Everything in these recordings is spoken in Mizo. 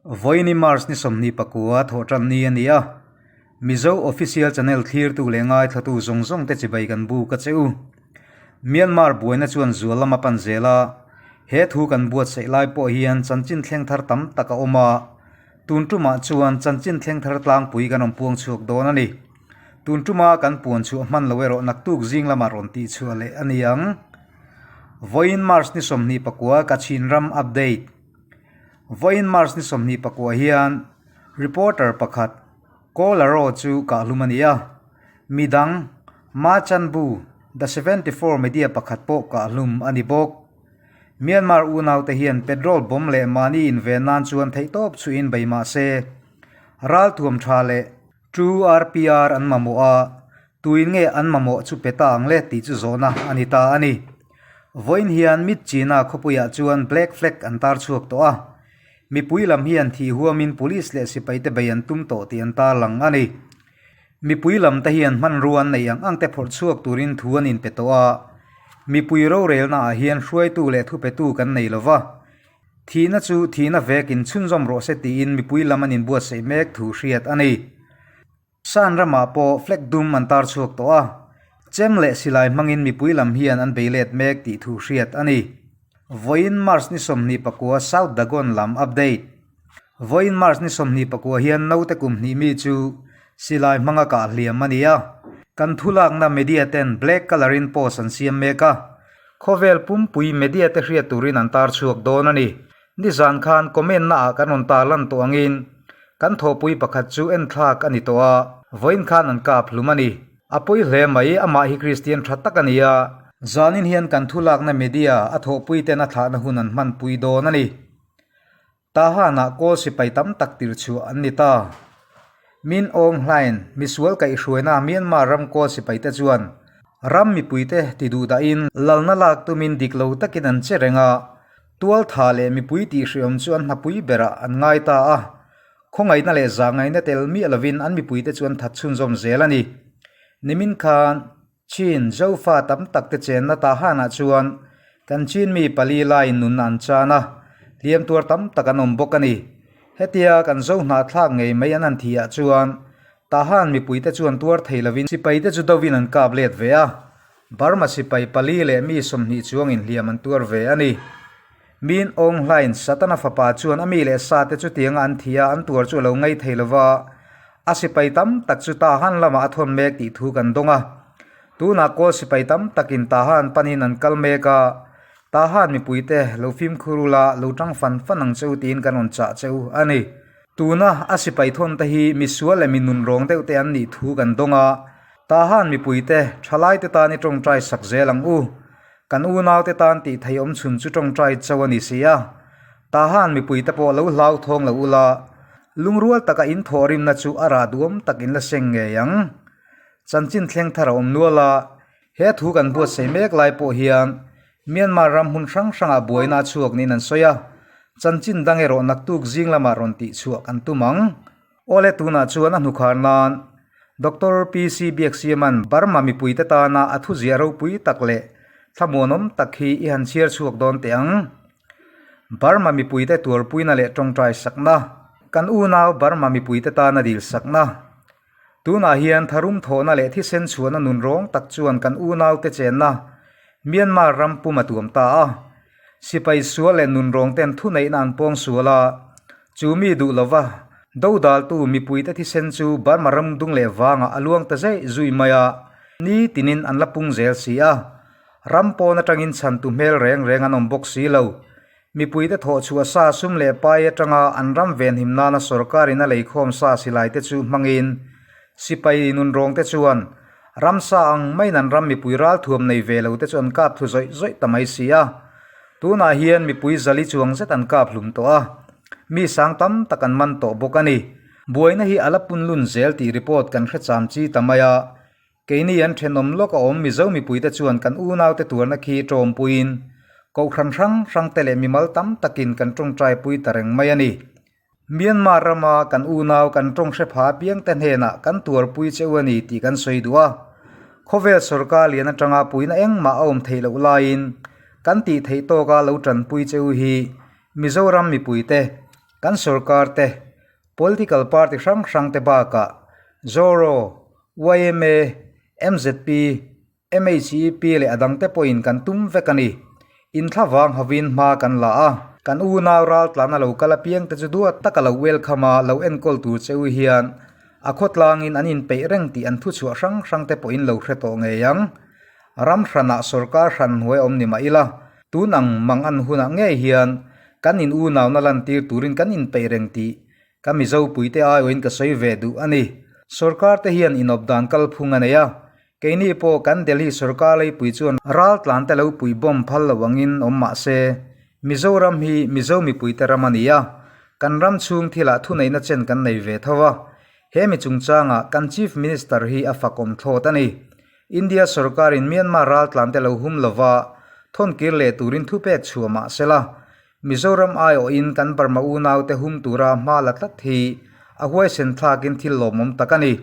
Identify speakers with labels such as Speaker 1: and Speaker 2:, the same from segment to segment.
Speaker 1: Vawiini March ni 29 thawhtan ni a ni a, Mizo Official Channel thlirtu leh ngaithlatu zawng zawng te chibai kan buk a che u. Myanmar buaina chuan zual lama pan zel a, he thu kan buatsaih lai pawh hian chanchin thleng thar tam tak a awm a, tun tumah chuan chanchin thleng thar tlangpui kan rawn puang chhuak dawn a ni. Tun tuma kan puan chhuah hman lo erawh naktuk zing lamah rawn tih chhuah leh a ni ang. Vawiin March ni 29 Kachin ram update. Vawiin March ni 29 hian reporter pakhat Ko Laro chu kahhlum a ni a, midang Ma Chan Bu, The 74 Media pakhat pawh kahhlum a ni bawk. Myanmar unaute hian petrol bomb leh mahni inven nan chuan theihtawp chhuihin bei mah se, ralthuam tha leh True RPR an mamawh a, tuin nge an mamawh chu pe ta ang le tih chu zawhna a ni ta a ni. Vawiin hian Mid China khawpuiah chuan Black Flag an tar chhuak tawh a, mipui lam hian thih huamin Police leh sipaite bei an tum tawh tih an tarlang a ni. Mipui lam te hian hmanrua an neih ang ang te phawrh chhuak turin thu an inpe tawh a, mipui rorelna ah hian hruaitu leh thupetu kan nei lova, Thihna chu thihna vekin chhunzawm rawh se tiin mipui lam an inbuatsaih mek thu hriat a ni. San ramah pawh flag dum an tar chhuak tawh a, chem leh silai hmangin mipui lam hian an bei let mek tih thu hriat a ni. Vawiin March ni 29 South Dagon lam update. Vawiin March ni 29 hian naute kum hnih mi chu silai hmanga kah hliam a ni a, kan thulakna media ten black colour in post an siam mek a, Khawvel pumpui media te hriat turin an tar chhuak dawn a ni. Nizan khan comment na ah kan rawn tar lan tawh angin kan thawhpui pakhat chu enthlak a ni tawh a, vawiin khan an kap hlum a ni. A pawi hle mai, amah hi Kristian tha tak a ni a. Zanin hian kan thulakna media a thawhpui ten a thlahna hun an hmanpui dawn a ni. Tahanah kawl sipai tam tak tir chhuah an ni ta. Min Aung Hlaing, misual kaihhruaina Myanmar ram kawl sipaite chuan ram mipuite ti duh dahin lalna lak tumin dik lo takin an che reng a, tualtha leh mipui tihhriawm chu an hnapui berah an ngai ta a, khawngaihna leh zahngaihna tel miah lovin an mipuite chu an that chhunzawm zel a ni. Nimin khan Chin, Zofa tam tak te chenna Tahanah chuan kan Chin mi pali laiin nunna an chan a, hliam tuar tam tak an awm bawk a ni. Hetia kan Zo hnahthlak ngei mai an han thih ah chuan Tahan mipuite chuan tuar thei lovin sipaite chu dovin an kap let ve a, Burma sipai pali leh mi 20 chuangin hliam an tuar ve a ni. Min Aung Hlaing Satana fapa chuan a mi leh sa te chutianga an thi a, an tuar chu a lo ngei thei lova, a sipai tam tak chu Tahan lamah a thawn mek tih thu kan dawng a. Tunah kawl sipai tam takin Tahan panin an kal mek a, Tahan mipuite lo fimkhur ula lo tang fan fan ang che u tiin kan rawn chah che u a ni. Tuna a sipai thawn te hi misual leh mi nunrawng deuh te an nih thu kan dawng a, Tahan mipuite thalaite tan i tawngtai sak zel ang u. Kan unaute tan tih thei awm chhun chu tawngtai chauh a ni si a, Tahan mipuite pawh lo hlauthawng lo ula, lungrual taka in thawhrimna chu a rah duam tak in la seng ngei ang. Chanchin thleng thar a awm nual a, he thu kan buatsaih mek lai pawh hian Myanmar ram hmun hrang hrangah buaina a chhuak niin an sawi a, chanchin dang erawh naktuk zing lamah rawn tih chhuah kan tum ang. Awle tunah chuan a hnukhar nan Doctor PC Biaksiaman Burma mipuite tana a thuziah ropui tak leh thlamuanawm tak hi i han chhiar chhuak dawn teh ang. Burma mipuite tuarpuina leh tawngtai sakna, kan unau Burma mipuite tana dil sakna. Tunah hian tharum thawhna leh thisen chhuahna nun rawng tak chuan kan unaute chenna Myanmar ram pum a tuam ta a. Sipai sual leh nun rawng ten thuneihna an pawng sual a, Chu mi duh lova dodaltu mipuite thisen chu Burma ram dung leh vangah a luang ta zeih zui mai a, ni tinin an la pung zel si a. Ram pawn atangin chhantu hmel reng reng an awm bawk si lo. Mipuite thawh chhuah sa sum leh pai atanga an ram venhim nana sorkarin a leikhawm sa silaite chu hmangin sipai nunrawngte chuan ramsa ang maiin an ram mipui ralthuam nei ve lote chu an kap thlu zawih zawih ta mai si a. Tunah hian mipui zali chuang zet an kap hlum tawh a, mi sang tam tak an man tawh bawk a ni. Buaina hi a la punlun zel tih report kan hre cham chi ta mai a, keini an thenawm lawk a awm Mizo mipuite chuan kan unaute tuarna khi tawmpuiin Kohhran hrang hrangte leh mimal tam takin kan tawngtaipui ta reng mai a ni. Myanmar rama kan unau kan tawng hre pha apiangte hnenah kan tuarpui che u a ni tih kan sawi duh a. Khawvel sorkar lian atanga puina engmah a awm theih loh laiin kan tih theih tawka lo tanpui che u hi Mizoram mipuite Kan sorkar te, political party hrang hrang te bakah Zoro, yma, mzp, MHEP leh a dangte pawhin kan tum vek a ni. Inthlavang hovin hma kan la a, kan unau raltlan a lo kal apiangte chu duat taka lo welcome a lo enkawl tur che u hian a khawtlangin an inpeih reng tih an thuchhuah hrang hrangte pawhin lo hre tawh ngei ang. Ram hranah sorkar hran hnuai awm ni mah ila, tun ang mang an hunah ngei hian kan in unauna lantir turin kan inpeih reng tih Ka Mizo puite aiawhin ka sawi ve duh a ni. Sorkar te hian inawp dan kalphung a nei a, keini pawh kan Delhi sorkar leipui chuan raltlan te lo pui bomb phal lo angin awm mah se, Mizoram hi Mizo mipuite ram a ni a, kan ram chhung thilah thuneihna chen kan nei ve tho a, he mi chungchangah kan Chief Minister hi a fakawm thlawt a ni. India sorkarin Myanmar raltlan te lo hum lova thawnkir leh turin thupek chhuah mah sela, Mizoram aiawhin kan Burma unaute hum tura hma la tlat hi a huaisen thlakin thil lawmawm tak a ni.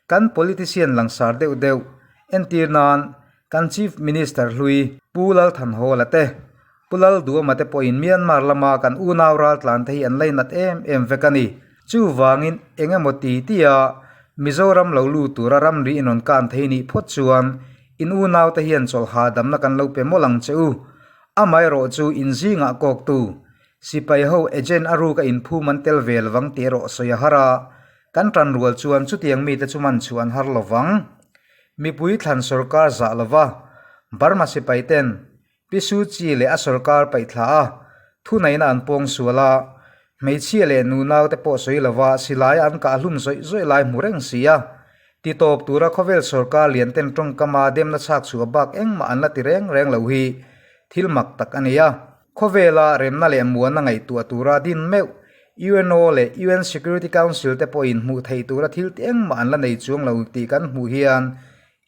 Speaker 1: Kan politician langsar deuh deuh entir nan kan Chief Minister hlui Pu Lalthanhawla te, Pu Lalduama te pawhin Myanmar lama kan unau raltlan te hi an lainat em em vek a ni. Chuvangin eng emaw ti tia Mizoram lo lut tura ramri in rawn kan thei nih phawt chuan in unaute hian chawlhha damna kan lo pe mawlh ang che u. Amaherawh chu inzingah kawktu, sipai ho agent a ruka inphum an tel ve lovang tih erawh sawi a har a, kan tan rual chuan chutiang mite chu man chhuah an har lovang. Mipui thlan sorkar zah lova, Burma sipai ten Pi Suu Kyi leh a sorkar paihthla a, thuneihna an pawng sual a, hmeichhia leh nunau te pawh sawi lova silai an kah hlum zawih zawih lai hmu reng si a, Titawp tura khawvel sorkar lian ten tawngkama demna chhak chhuah bak engmah an la ti reng reng lo hi thil mak tak a ni a. Khawvela remna leh muanna ngaihtuah tura din meuh UNO leh UN Security Council te pawhin hmuh theih tura thil ti engmah an la nei chuang lo tih kan hmuh hian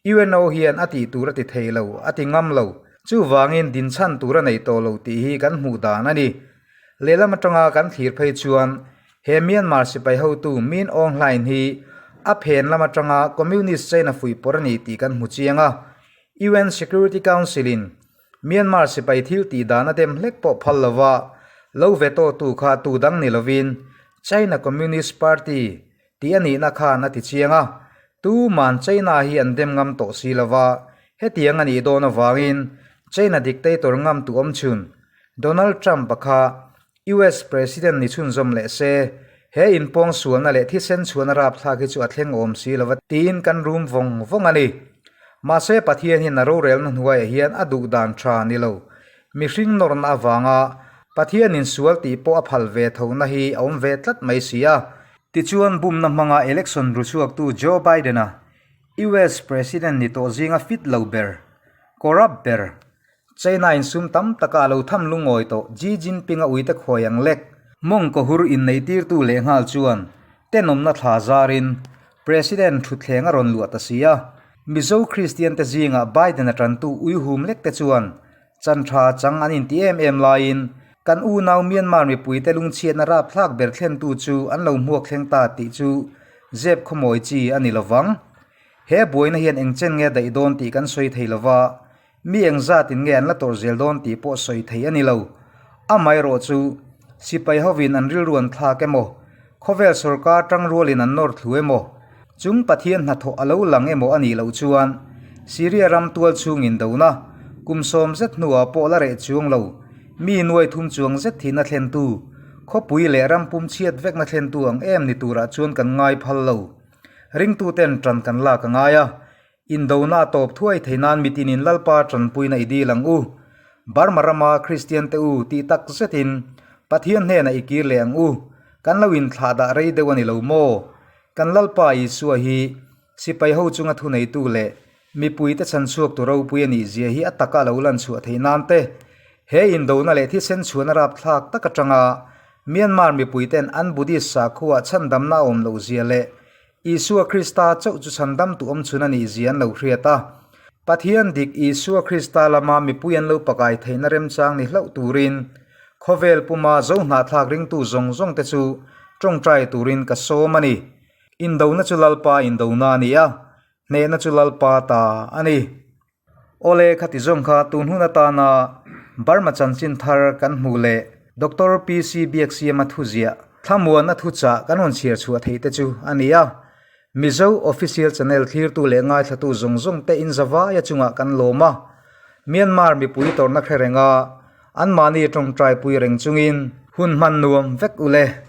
Speaker 1: UNO hian a tih tur a ti thei lo, a ti ngam lo. Chuvangin dinchhan tur a nei tawh lo tih hi kan hmuh dan a ni. Lehlam atanga kan thlir phei chuan He Myanmar sipai hotu Min Aung Hlaing hi a phen lam atanga Communist China fuihpawrh a ni tih kan hmu chiang a. UN Security Council-in Myanmar sipai thil tih dan a dem hlek pawh phal lova lo veto tu kha tu dang ni lovin China Communist Party tih a nihna khan a ti chiang a. Tuman China hi an dem ngam tawh si lova hetiang a nih dawn avangin China dictator ngam tu awm chhun Donald Trump-a kha US President ni chhunzawm leh se, he inpawng sualna leh thisen chhuahna rapthlak hi chu a thleng awm si lova tiin kan rum vawng vawng a ni. Mahse Pathian hian a rorelna hnuaiah hian a duh dan tha ni lo. Mihring nawrna avanga Pathianin sual tih pawh a phal ve thona hi a awm ve tlat mai si a. Tichuan bumna hmanga election ru chhuaktu Joe Biden-a US President ni tawh zinga fit lo ber, corrupt ber, China in sum tam taka a lo tham lungawi tawh Xi Jinping a uite khawi ang lek. Mawng kawhur inneihtirtu lehnghal chuan tenawmna thla zarin President thutthleng a rawn luah ta si a. Mizo Kristian te zingah Biden a tantu uihum lek te chuan chan tha chang an inti em em laiin kan unau Myanmar mipuite lungchhiatna rapthlak ber thlentu chu an lo hmuak thleng ta tih chu zep khawmawi chi a ni lovang. He buaina hian engchen nge daih dawn tih kan sawi thei lova, Mi engzatin nge an la tawrh zel dawn tih pawh sawi thei a ni lo. Amaherawh chu, sipai hovin an rilru an thlak emaw, khawvel sorkar tangrualin an nawr thlu emaw, chung Pathian hnathawh a lo lang emaw a nih loh chuan, Syria ram tual chhungin dona, kum sawm zet hnuah pawh la reh chuang lo, mi nuai thum chuang zet thihna thlentu, khawpui leh ram pum chhiat vekna thlentu ang em ni turah chuan kan ngai phal lo. Ringtuten tan kan lak a ngai a, Indona a tawp thuai thei nan mitinin Lalpa tanpuina i dil ang u. Burma rama Kristian te u tih tak zetin Pathian hnenah i kir leh ang u. Kan lo inthlah dah rei deuh a ni lo maw? Kan Lalpa Isua hi sipai ho chunga thuneitu leh mipuite chhanchhuaktu ropui a nih zia hi a taka lo lan chhuah theih nan te, he indona leh thisen chhuahna rapthlak tak atanga Myanmar mipuiten an Buddhist sakhua chhandamna a awm loh zia leh Isua Krista chauh chu chhandam tu awm chhun a nih zia an lo hriat a. Pathian dik Isua Krista lama mipui an lo pakai theihna remchang ni hlauh turin khawvel puma zo hnahthlak ringtu zawng zawng te chu tawngtai turin ka sawm a ni. Indona chu Lalpa indona a ni a, hnehna chu Lalpa ta a ni. Awle khati zawng kha tun hun atana Burma chanchin thar kan hmuh leh Doctor PC Biaksiama thuziah. Thlamuanna thuchah kan rawn chhiar chhuah theih te chu a ni a. Mizo Official Channel thlirtu leh ngaithlatu zawng zawng te in zavaia chungah kan lawm a. Myanmar mipui tawrhna hre renga anmahni tawngtaipui reng chungin hun hman nuam vek u le.